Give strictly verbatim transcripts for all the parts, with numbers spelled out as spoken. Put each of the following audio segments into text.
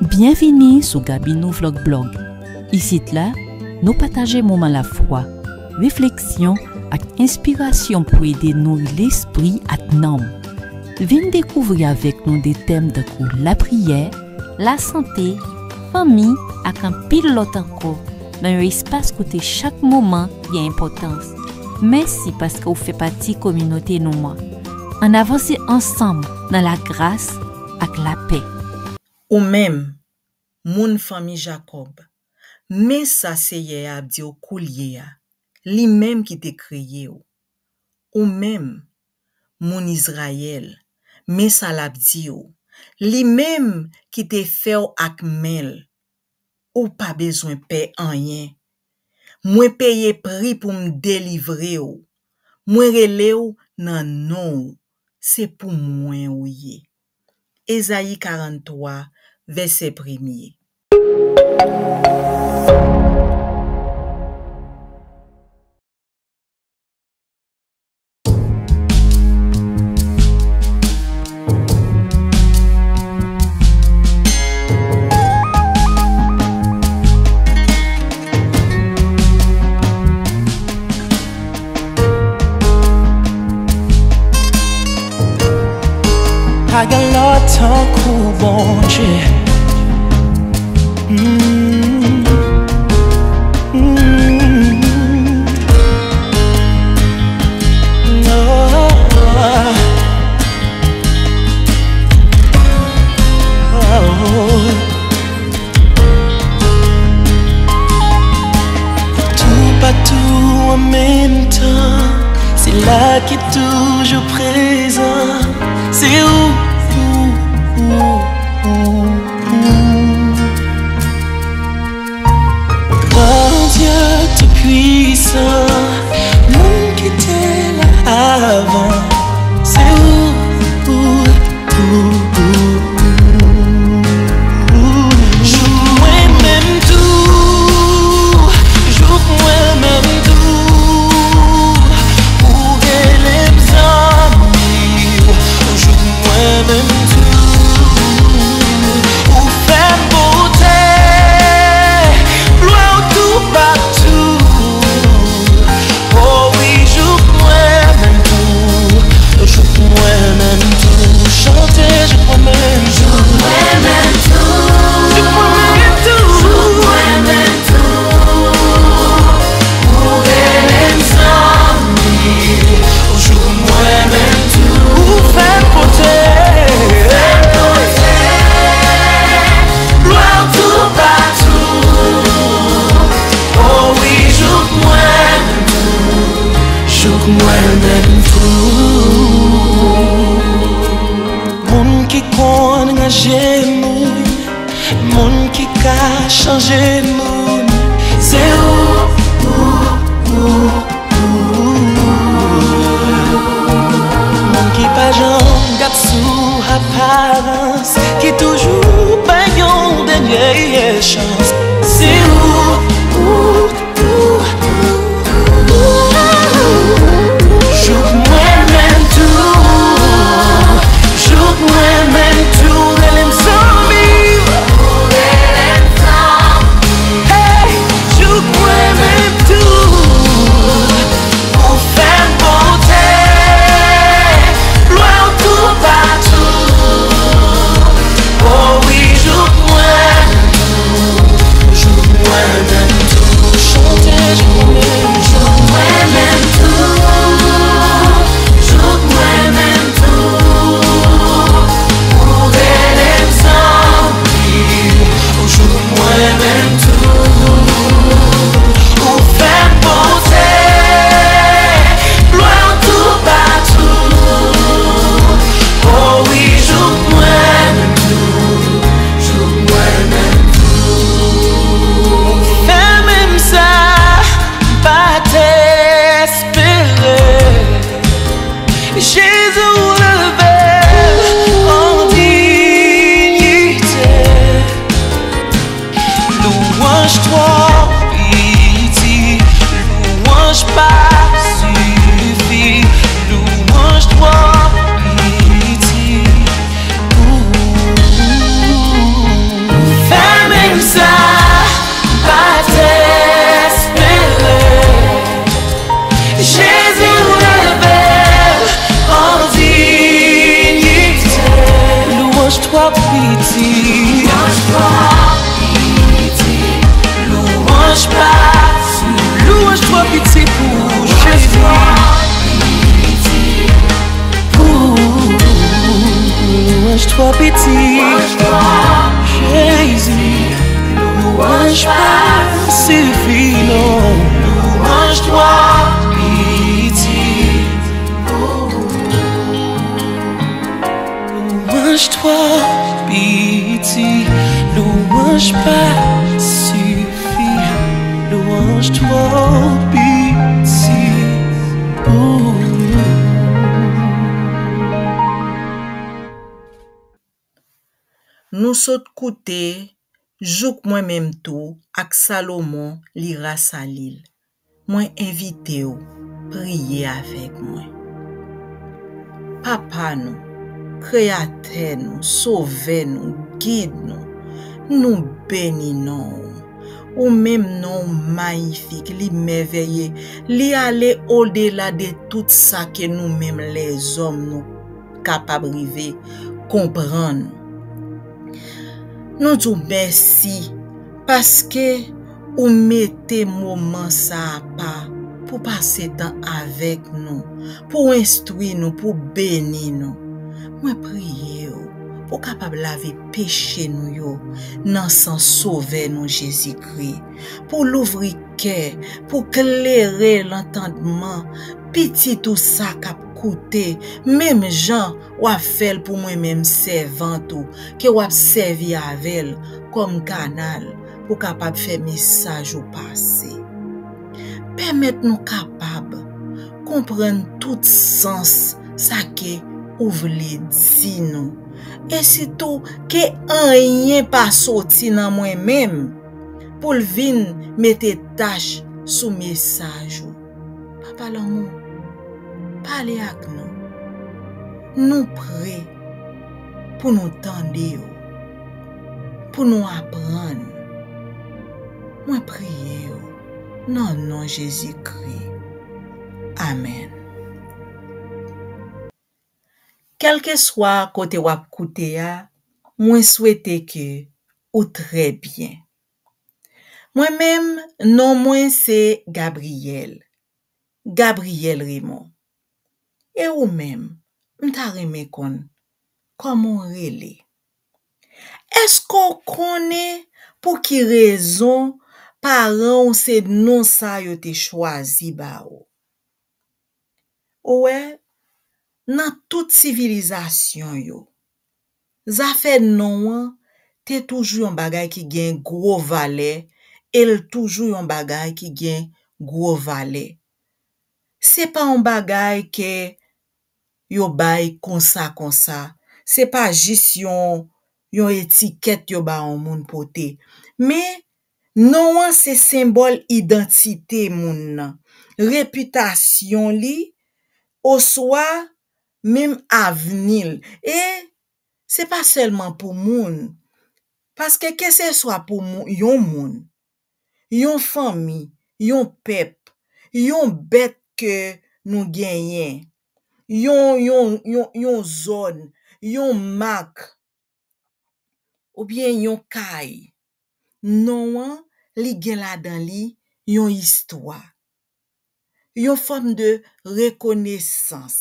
Byenvini sou Gaby Nou Vlog Blog. Isit la, nou pataje moman lafwa, refleksyon ak enspirasyon pou ede nouri lespri ak nanm. Vin dekouvri avèk nou de tèm tankou lapriyè, lasante, fanmi ak anpil lòt ankò nan yon espas kote chak moman gen enpòtans. Mèsi paske w fè pati kominote nou an. Ann avanse ansanm nan lagras ak lapè. Ou menm, moun fanmi Jakòb, men sa Seyè a ap di w koulye a, li menm ki te kreye w. Ou menm, moun Izrayèl, men sa l ap di w, li menm ki te fè w ak men l. Ou pa bezwen pè anyen. Mwen peye pri pou m delivre w. Mwen rele w nan non w. Se pou mwen ou ye. Ezayi karanntwa, vèsè premye. Pa gen lòt tankou Bondye. Mm. Mm. Oh, oh, oh. Toupatou an menm tan, se la ki toujou prezan, se ou, ou, ou, ou, ou. Bondye Toupisan, moun ki te la avan, se ou, ou, ou, ou. Jouk mwen menm tou, jouk mwen menm tou, ou rele m zanmi w, jouk mwen menm tou, ou fè m pote glwa w toupatou. O wi, jouk mwen menm tou, jouk mwen menm tou, chante jouk mwen menm tou. Jouk mwen menm tou, jouk mwen menm tou, ou rele m zanmi, jouk mwen menm tou, ou fè m pote, fè m pote glwa w toupatou. O wi, jouk mwen menm tou, jouk mwen menm tou. Moun ki konn ranje moun, moun ki ka chanje moun, se ou, ou, ou, ou. Moun ki pa janm gad sou aparans, ki toujou bay yon dènye chans. Se ou, ou, ou, ou. Jouk mwen menm tou, jouk mwen menm tou, rele m zanmi. Hey, jouk mwen menm tou, ou fè m pote glwa w toupatou. O wi, jouk mwen menm tou, Louanj twò piti. Louanj pa. Louanj twò piti pou Jezi. Louanj twò piti. Jezi. Louanj pa sifi non. Louanj twò piti. Louanj twò piti, louanj pa sifi, louanj twò piti pou ou. Nou sot koute Jouk mwen menm tou ak Salomon li rasalil. Mwen envite w priye avèk mwen. Papa nou, Kreyatè nou, Sovè nou, Gid nou, nou beni non w. Ou menm non w mayifik, li mèvèye, li ale odela de tout sa ke nou menm lèzòm nou kapab rive konprann. Nou di w mèsi paske ou mete moman sa apa pou pase tan avèk nou, pou enstwi nou, pou beni nou. Mwen priye w pou kapab lave peche nou yo nan san Sovè nou Jezikri, pou louvri kè, pou klere lantandman pitit ou sa k ap koute, menm jan w ap fè l pou mwen menm sèvant ou, ke w ap sèvi avè l kòm kanal pou kapab fè mesaj ou pase. Pèmèt nou kapab konprann tout sans sa ke ou vle di nou, e sitou ke anyen pa soti nan mwen menm pou l vin mete tach sou mesaj ou. Papa lanmou, pale ak nou. Nou pre pou nou tande w, pou nou aprann. Mwen priye w nan non Jezikri. Amèn. Kèlkeswa kote w ap koute a, mwen swete ke ou trè byen. Mwen menm, non mwen se Gabriel, Gabriel Raymond. E ou menm, m ta renmen konn kòman w rele. Èske w konnen pou ki rezon paran w se non sa yo te chwazi ba ou? Ou wè, nan tout sivilizasyon yo, zafè non an te toujou yon bagay ki gen gwo valè, e l toujou yon bagay ki gen gwo valè. Se pa yon bagay ke yo bay konsa konsa. Se pa jis yon, yon etikèt yo ba yon moun pote. Men, non an se senbòl idantite moun nan, repitasyon li, oswa menm avni l. E se pa sèlman pou moun. Paske keseswa pou moun, yon moun, yon fanmi, yon pèp, yon bèt ke nou genyen, yon, yon, yon, yon zòn, yon mak, oubyen yon kay, non an, li gen ladan li yon istwa, yon fòm de rekonesans,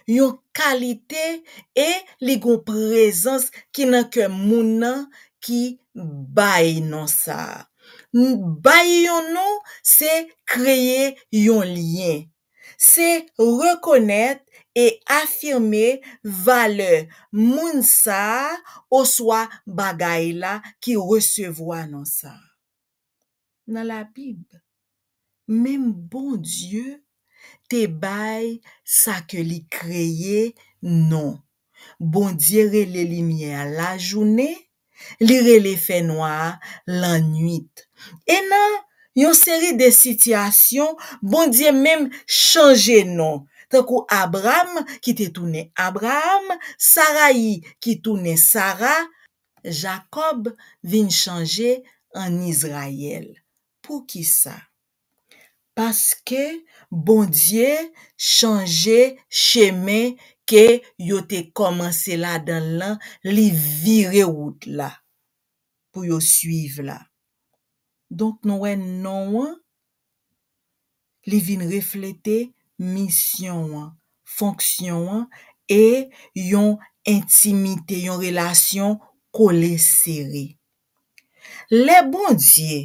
yon kalite, e li gon prezans ki nan kè moun nan ki bay non sa a. N-, bay yon non, se kreye yon lyen. Se rekonèt e afime valè moun sa a oswa bagay la ki resevwa non sa a. Nan Labib, menm Bondye te bay sa ke li kreye non. Bondye rele limyè a lajounen, li rele fènwa a lannuit. E nan yon seri de sitiyasyon, Bondye menm chanje non, tankou Abram ki te tounen Abraram, Sarayi ki tounen Sara, Jakòb vin chanje an Izrayèl. Poukisa? Paske Bondye chanje chemen ke yo te kòmanse ladan l lan, li vire wout la pou yo swiv la. Donk, nou wè non an, li vin reflete misyon an, fonksyon an, e yon entimite, yon relasyon kole sere. Lè Bondye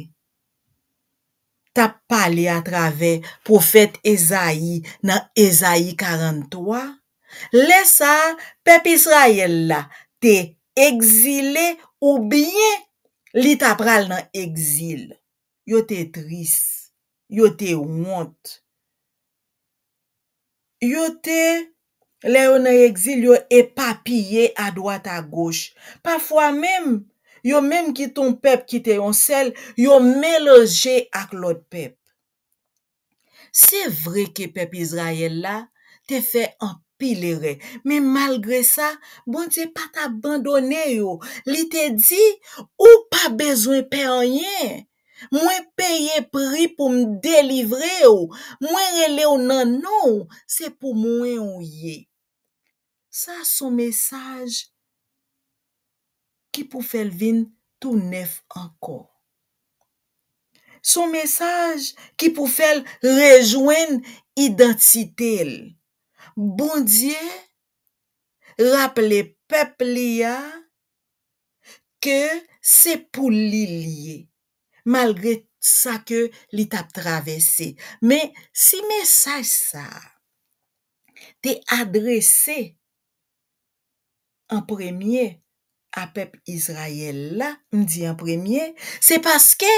t ap pale atravè pwofèt Ezayi nan Ezayi karanntwa, lè sa a, pèp Izrayèl la te egzile oubyen li ta pral nan egzil. Yo te tris, yo te wont. Yo te, lè yo nan egzil, yo epapiye adwat agoch. Pafwa menm, yo menm ki t on pèp ki te yon sèl, yo melanje ak lòt pèp. Se vre ke pèp Izrayèl la te fè anpil erè, men malgre sa, Bondye pa t abandone yo. Li te di, "Ou pa bezwen pè anyen. Mwen peye pri pou m delivre w. Mwen rele w nan non w. Se pou mwen ou ye." Sa se yon mesaj ki pou fè l vin tou nèf ankò. Se yon mesaj ki pou fè l rejwenn idantite l. Bondye raple pèp li a ke se pou li l ye, malgre sa ke li t ap travèse. Men si mesaj sa a te adrese an premye a pèp Izrayèl la, m di an premye, se paske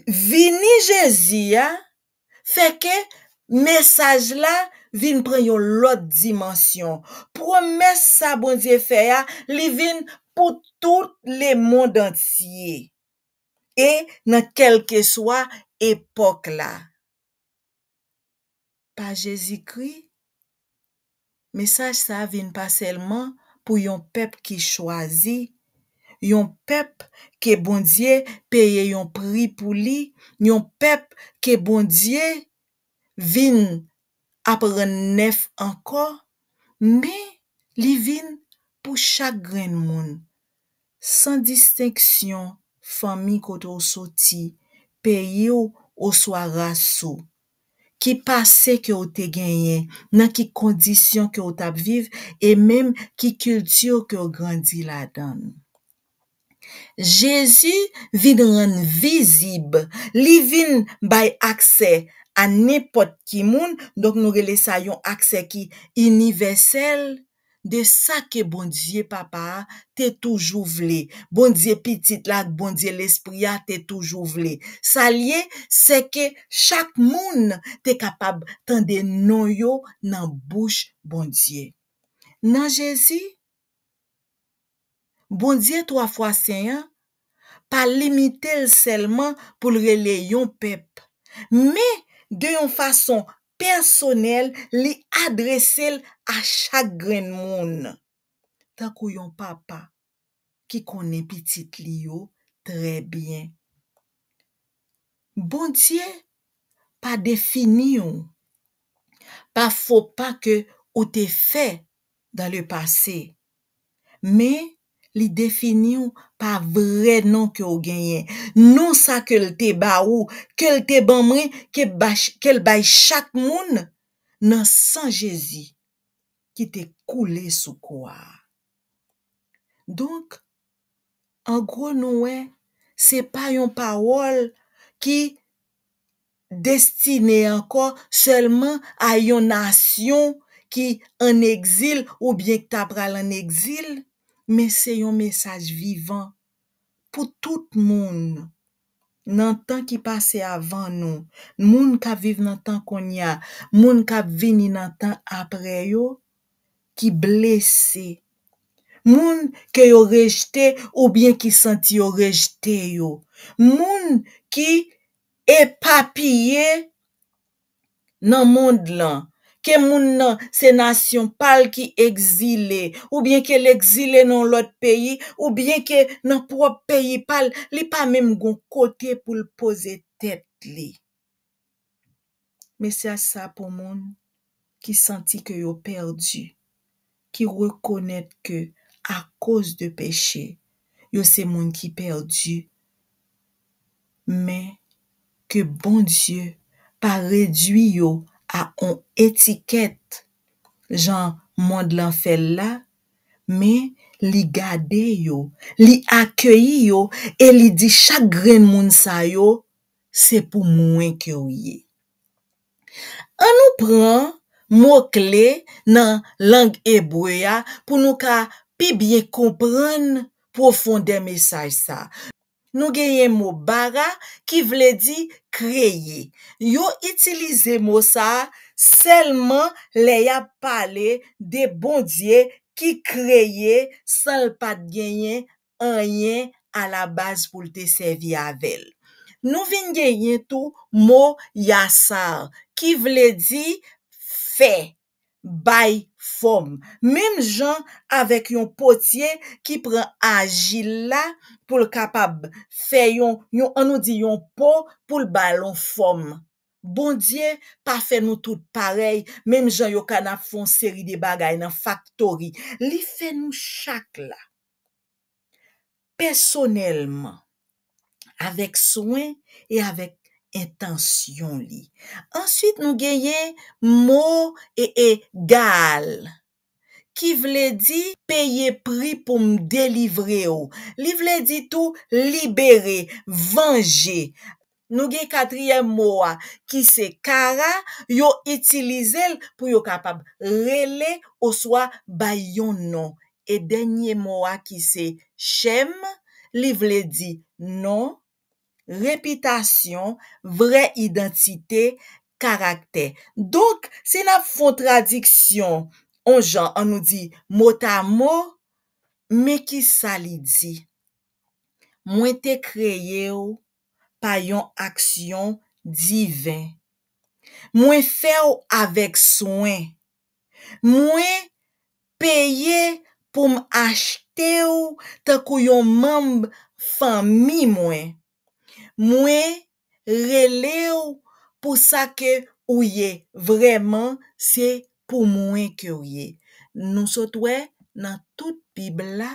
vini Jezi a fè ke mesaj la vin pran yon lòt dimansyon. Pwomès sa Bondye fè a, li vin pou tout lemonn antye e nan kèlkeswa epòk la. Pa Jezikri, mesaj sa a vin pa sèlman pou yon pèp ki chwazi, yon pèp ke Bondye peye yon pri pou li, yon pèp ke Bondye vin ap rann nèf ankò, men li vin pou chak grenn moun, san distenksyon fanmi kote w soti, peyi w oswa ras ou, ki pase ke w te genyen, nan ki kondisyon ke w t ap viv, e menm ki kilti ke w grandi ladan l. Jezi vin rann vizib, li vin bay aksè a nenpòt ki moun, donk nou rele sa yon aksè ki inivèsèl, de sa ke Bondye Papa a te toujou vle, Bondye Pitit la ak Bondye Lespri a te toujou vle. Sa l ye, se ke chak moun te kapab tande non yo nan bouch Bondye. Nan Jezi, Bondye twa fwa sen an pa limite l sèlman pou l rele yon pèp, men de yon fason pèsonèl, li adrese l a chak grenn moun, tankou yon papa ki konnen pitit li yo trè byen. Bondye pa defini w pa fo pa ke ou te fè dans le passé, men li defini w pa vrè non ke w genyen, non sa ke l te ba ou, ke l te ban mwen, ke ba ch-, ke l bay chak moun nan san Jezi ki te koule sou kwa a. Donk, an gwo, nou wè, se pa yon pawòl ki destine ankò sèlman a yon nasyon ki ann egzil oubyen ki ta pral ann egzil, men se yon mesaj vivan pou tout moun nan tan ki pase avan nou, moun k ap viv nan tan kounye a, moun k ap vini nan tan apre yo, ki blese, moun ke yo rejte oubyen ki santi yo rejte yo, moun ki epapiye nan mond lan, ke moun nan se nasyon pa l ki egzile, oubyen ke l egzile nan yon lòt peyi, oubyen ke nan pwòp peyi pa l, li pa menm gon kote pou l poze tèt li. Mesaj sa pou moun ki santi ke yo pèdi, ki rekonèt ke akoz de peche, yo se moun ki pèdi, men ke Bondye pa redui yo a on etikèt jan mond lan fè l la, men li gade yo, li akeyi yo e li di chak grenn moun sa yo, se pou mwen ke w ye. Ann nou pran mo kle nan lang ebre a pou nou ka pi byen konprann pwofondè mesaj sa. Nou genyen mo bara ki vle di kreye. Yo itilize mo sa a sèlman lè y ap pale de Bondye ki kreye san l pa t genyen anyen alabaz pou l te sèvi avè l. Nou vin genyen tou mo yasar ki vle di fè, bay fòm. Menm jan avèk yon potye ki pran ajil la pou l kapab fè yon, yon, ann nou di yon po pou l ba l yon fòm. Bondye pa fè nou tout parèy, menm jan yo ka n ap fè yon seri de bagay nan faktori. Li fè nou chak la pèsonèlman, avèk swen e avèk entansyon li. Answit, nou genyen mo e, e gaal, ki vle di peye pri pou m delivre w. Li vle di tou libere, vanje. Nou gen katriyèm mo a, ki se kara, yo itilize l pou yo kapab rele oswa bay yon non. E dènye mo a, ki se shem, li vle di non, repitasyon, vrè idantite, karaktè. Donk, si n ap fè yon tradiksyon, on jan, ann nou di motamo, men ki sa li di. Mwen te kreye w pa yon aksyon diven. Mwen fè w avèk swen. Mwen peye pou m achte w tankou yon manm fanmi mwen. Mwen rele w pou sa ke ou ye vrèman, se pou mwen ke w ye. Nou sot wè nan tout Bib la,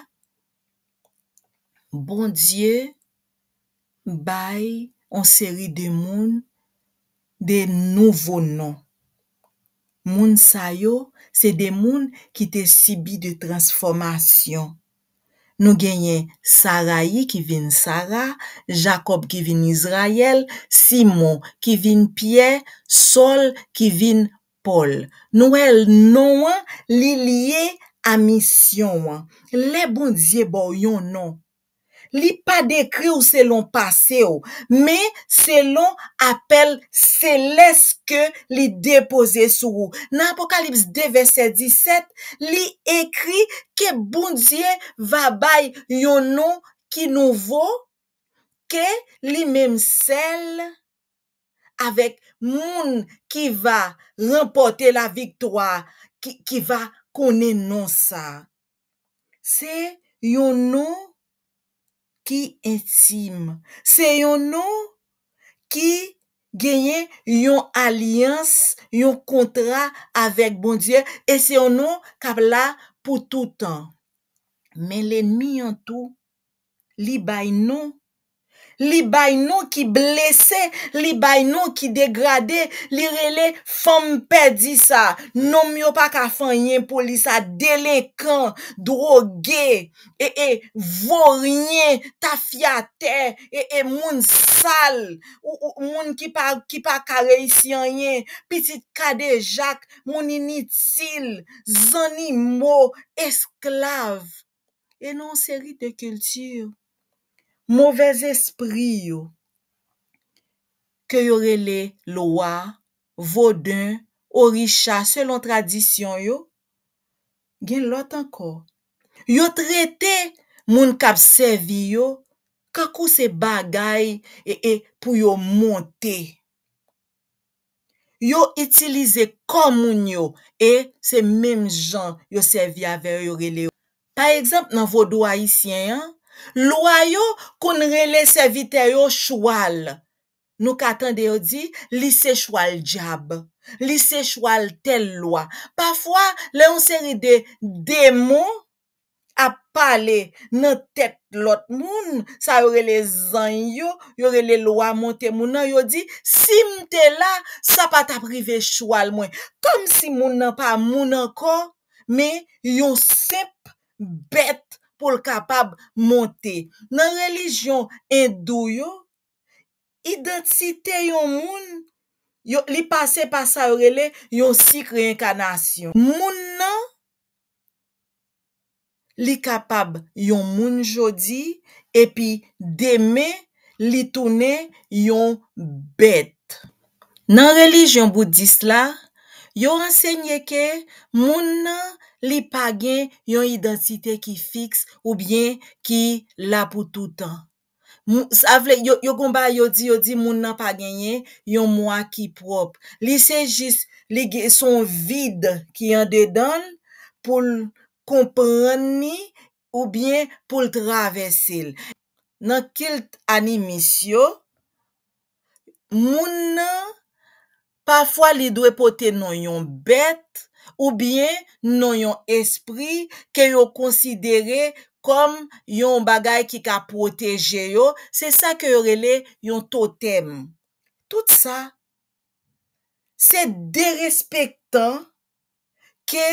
Bondye bay yon seri de moun de nouvo non. Moun sa yo, se de moun ki te sibi de transfòmasyon. Nou genyen Sarayi ki vin Sara, Jakòb ki vin Izrayèl, Simon ki vin Pyè, Sòl ki vin Pòl. Nou wè non an, li lye a misyon an. Lè Bondye ba w yon non, li pa dekri w selon pase w, men selon apèl selès ke li depoze sou ou. Nan Apokalips de vèsè disèt, li ekri ke Bondye va bay yon non ki nouvo, ke li menm sèl avèk moun ki va ranpòte laviktwa, ki, ki va konnen non sa a. Se yon non ki entim. Se yon non ki genyen yon alyans, yon kontra avèk Bondye, e se yon non k ap la pou toutan. Men lènmi an tou, li bay non. Li bay non ki blese, li bay non ki degrade, li rele fanm pèdi sa. Nonm yo pa ka fè anyen pou li sa, delenkan, dwoge, e, e, voryen, tafyatè, e, e, moun sal, ou, ou, moun ki pa, ki pa ka reyisi anyen, pitit kadejak, moun initil, zannimo, esklav. E nan yon seri de kilti, movèzespri yo, ke yo rele lwa, voden, orisha, selon tradisyon yo, gen lòt ankò. Yo trete moun k ap sèvi yo kankou se bagay e, e pou yo monte. Yo itilize kò moun yo e se menm jan yo sèvi avè yo, yo rele yo. Pa egzanp, nan vodou ayisyen an, lwa yo konn rele sèvitè yo chwal. Nou ka tande yo di, li se chwal dyab. Li se chwal tèl lwa. Pafwa, lè yon seri de demon ap pale nan tèt lòt moun, sa yo rele zanj yo, yo rele lwa monte moun nan, yo di, "Si m te la, sa pa t ap rive chwal mwen." Kòmsi moun nan pa moun ankò, men yon senp bèt pou l kapab monte. Nan relijyon endou yo, idantite yon moun, yo, li pase pa sa yo rele yon sik reenkanasyon. Moun nan, li kapab yon moun jodi, epi demen, li tounen yon bèt. Nan relijyon boudis la, yo ansenye ke moun nan, li pa gen yon idantite ki fiks oubyen ki la pou toutan. Mou-, sa vle, yo, yo gon bagay yo di, yo di moun nan pa genyen yon mwa ki pwòp. Li se jis, li gen, se yon vid ki andedan l pou l konprann ni oubyen pou l travèse l. Nan kilt animis yo, moun nan, pafwa li dwe pote non yon bèt oubyen non yon espri ke yo konsidere kòm yon bagay ki ka pwoteje yo. Se sa ke yo rele yon totèm. Tout sa, se derespektan ke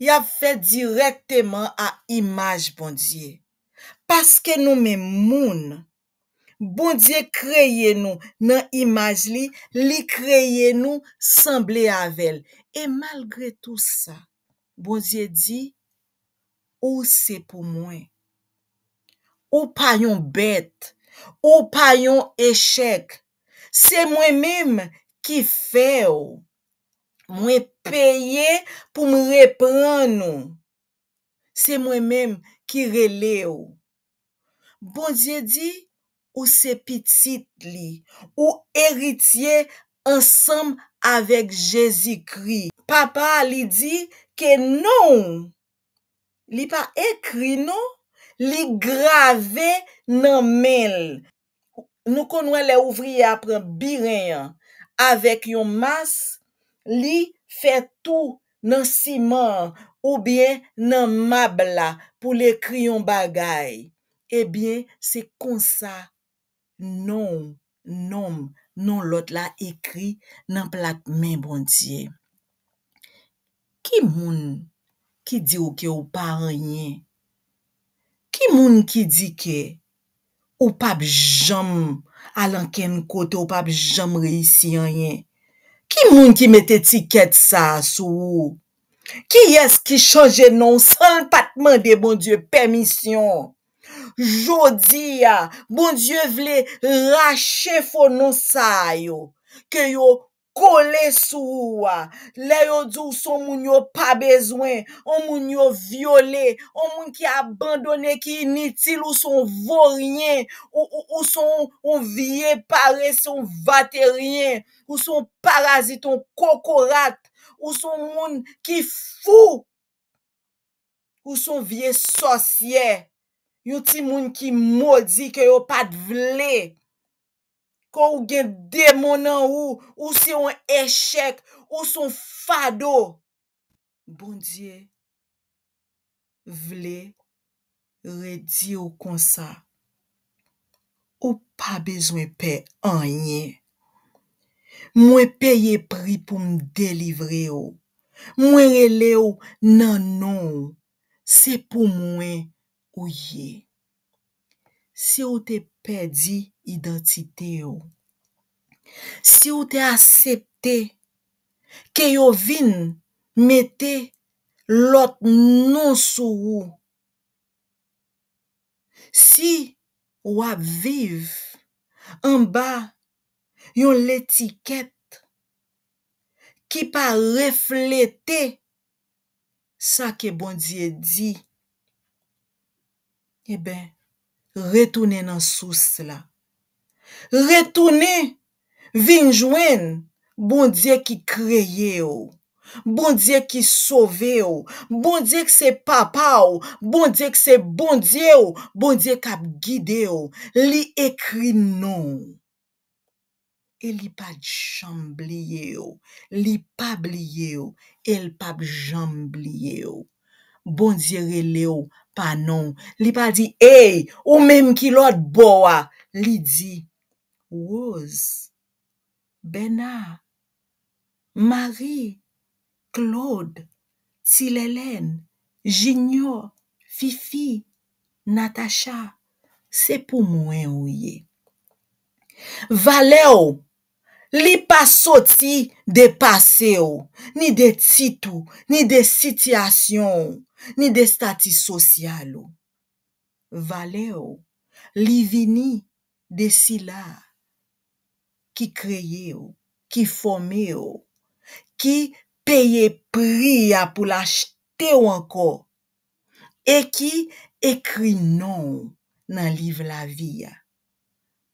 y ap fè dirèkteman a imaj Bondye. Paske nou menm moun, Bondye kreye nou nan imaj li, li kreye nou sanble avè l. E malgre tou sa, Bondye di, "Ou se pou mwen. Ou pa yon bèt. Ou pa yon echèk. Se mwen menm ki fè w. Mwen peye pou m reprann ou. Se mwen menm ki rele w." Bondye di, "Ou se pitit li. Ou eritye ansanm avèk Jezikri." Papa a, li di ke non w, li pa ekri non, li grave nan men l. Nou konn wè lè ouvriye a pran biren an avèk yon mas, li fè tou nan siman an oubyen nan mab la pou l ekri yon bagay. Ebyen, se konsa non w, non m, non lòt la ekri nan plat men Bondye. Ki moun ki di w ke w pa anyen? Ki moun ki di ke ou p ap janm al ankenn kote, ou p ap janm reyisi anyen? Ki moun ki met etikèt sa a sou ou? Kiyès ki chanje non w san l pa t mande Bondye pèmisyon? Jodi a, Bondye vle rache fo non sa a yo, ke yo kole sou ou a. Lè yo di w s on moun yo pa bezwen, on moun yo vyole, on moun ki abandone, ki initil, ou s on voryen, ou, ou, ou s on, on vye parese, on vateryen, ou s on parazit, on kokorat, ou s on moun ki fou, ou s on vye sòsyè, yon timoun ki modi ke yo pa t vle, ke w gen demon nan ou, ou se yon echèk, ou s on fado. Bondye vle redi w konsa. Ou pa bezwen pè anyen. Mwen peye pri pou m delivre w. Mwen rele w nan non w. Se pou mwen ou ye. Si w te pèdi idantite w, si w te aksepte ke yo vin mete lòt non sou ou, si w ap viv anba yon letikèt ki pa reflete sa ke Bondye di, eben, retounen nan sous la. Retounen vin jwenn Bondye ki kreye w, Bondye ki sove w, Bondye ki se papa w, Bondye ki se Bondye w, Bondye k ap gide w. Li ekri non w. e li pa t janm bliye w. Li pa bliye w, e l p ap janm bliye w. Bondye rele w pa non w. Li pa di, "Ey, ou menm ki lòt bò a." Li di, "Rose, Bèna, Marie, Claude, Ti Lèlèn, Junior, Fifi, Natacha, se pou mwen ou ye." Valè w, li pa soti de pase w, ni de tit ou, ni de sitiyasyon w, ni de estati sosyal ou. Valè w, li vini de sila ki kreye w, ki fòme w, ki peye pri a pou l achte w ankò, e ki ekri non w nan liv lavi a.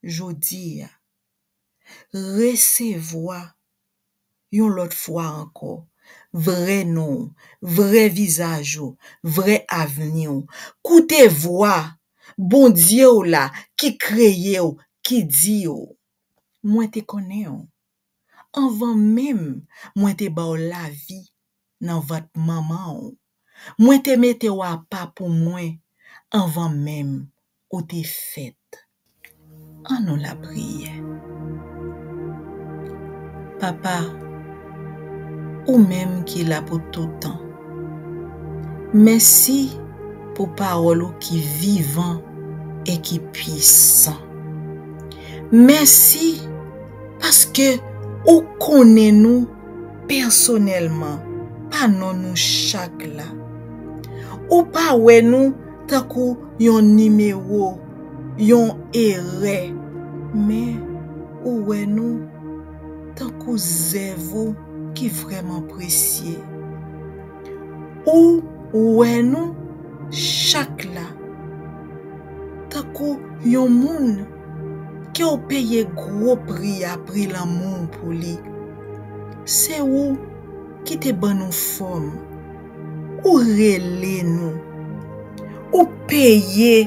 Jodi a, resevwa yon lòt fwa ankò vrè non w, vrè vizaj ou, vrè avni w. Koute vwa Bondye w la ki kreye w, ki di w, "Mwen te konnen w anvan menm mwen te ba w lavi nan vant manman w. Mwen te mete w apa pou mwen anvan menm ou te fèt." An nou lapriyè. Papa, ou menm ki la pou toutan, mèsi pou pawòl ou ki vivan e ki pwisan. Mèsi paske ou konnen nou pèsonèlman pa non nou chak la. Ou pa wè nou tankou yon nimewo, yon erè, men ou wè nou tankou zèv ou ki vrèman presye. Ou wè nou chak la tankou yon moun ke w peye gwo pri a, pri lanmou w pou li. Se ou ki te ban nou fòm. Ou rele nou. Ou peye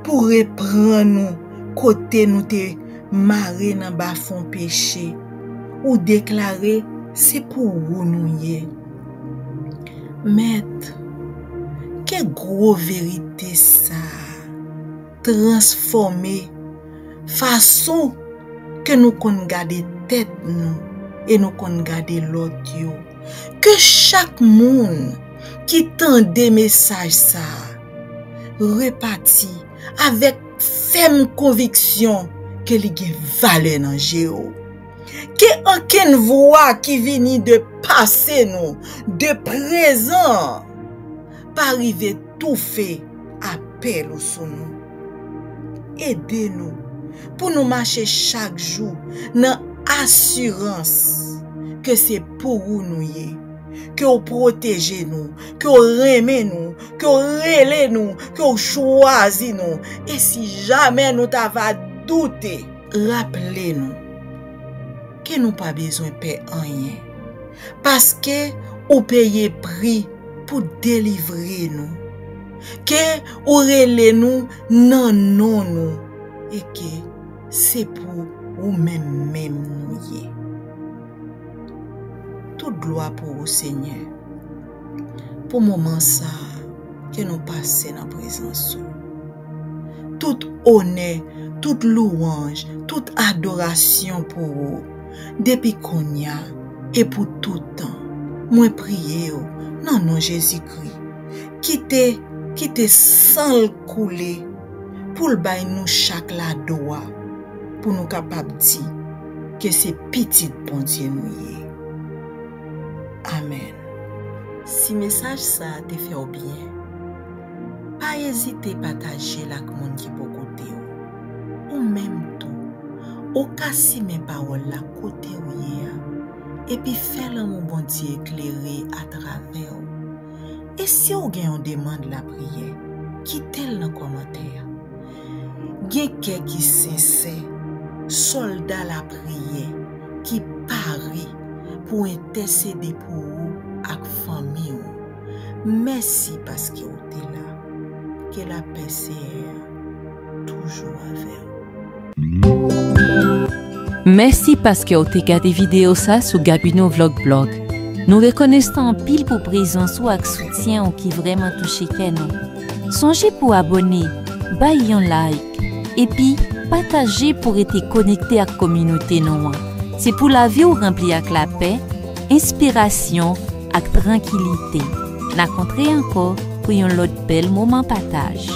pou reprann nou kote nou te mare nan bafon peche. Ou deklare se pou ou nou ye. Mèt, ke gwo verite sa a transfòme fason ke nou konn gade tèt nou e nou konn gade lòt yo. Ke chak moun ki tande mesaj sa a repati avèk fèm konviksyon ke li gen valè nan je w. Ke okenn vwa ki vini de pase nou, de prezan, pa rive toufe apèl ou sou nou. Ede nou pou nou mache chak jou nan asirans ke se pou ou nou ye, ke w pwoteje nou, ke w renmen nou, ke w rele nou, ke w chwazi nou. E si jamè nou ta va doute, raple nou ke nou pa bezwen pè anyen, paske ou peye pri pou delivre nou, ke ou rele nou nan non nou, e ke se pou ou menm menm nou ye. Tout glwa pou ou, Senyè, pou moman sa a ke nou pase nan prezans ou. Tout onè, tout louwanj, tout adorasyon pou ou, depi kounye a e pou tout tan. Mwen priye w nan non Jezikri. Kite, kite san l koule pou l bay nou chak la dwa pou nou kapab di ke se pitit Bondye nou ye. Amèn. Si mesaj sa a te fè w byen, pa ezite pataje l ak moun ki bò kote w. Ou menm tou, ou ka simen pawòl la kote w ye a, epi fè lanmou Bondye eklere atravè w. E si w gen yon demann lapriyè, kite l nan kòmantè a. Gen kè ki sensè, sòlda lapriyè ki pare pou entèsede pou ou ak fanmi w. Mèsi paske w te la. Ke lapè Seyè a toujou avè w. Mèsi paske w te gade videyo sa sou Gabino Vlog Blog. Nou rekonesan anpil pou prezans ou ak soutyen ou ki vrèman touche kè nou. Sonje pou abòne, bay yon like, epi pataje pou rete konekte ak kominote nou an. Se pou lavi w ranpli ak lapè, enspirasyon ak trankilite. N a kontre ankò pou yon lòt bèl moman pataj.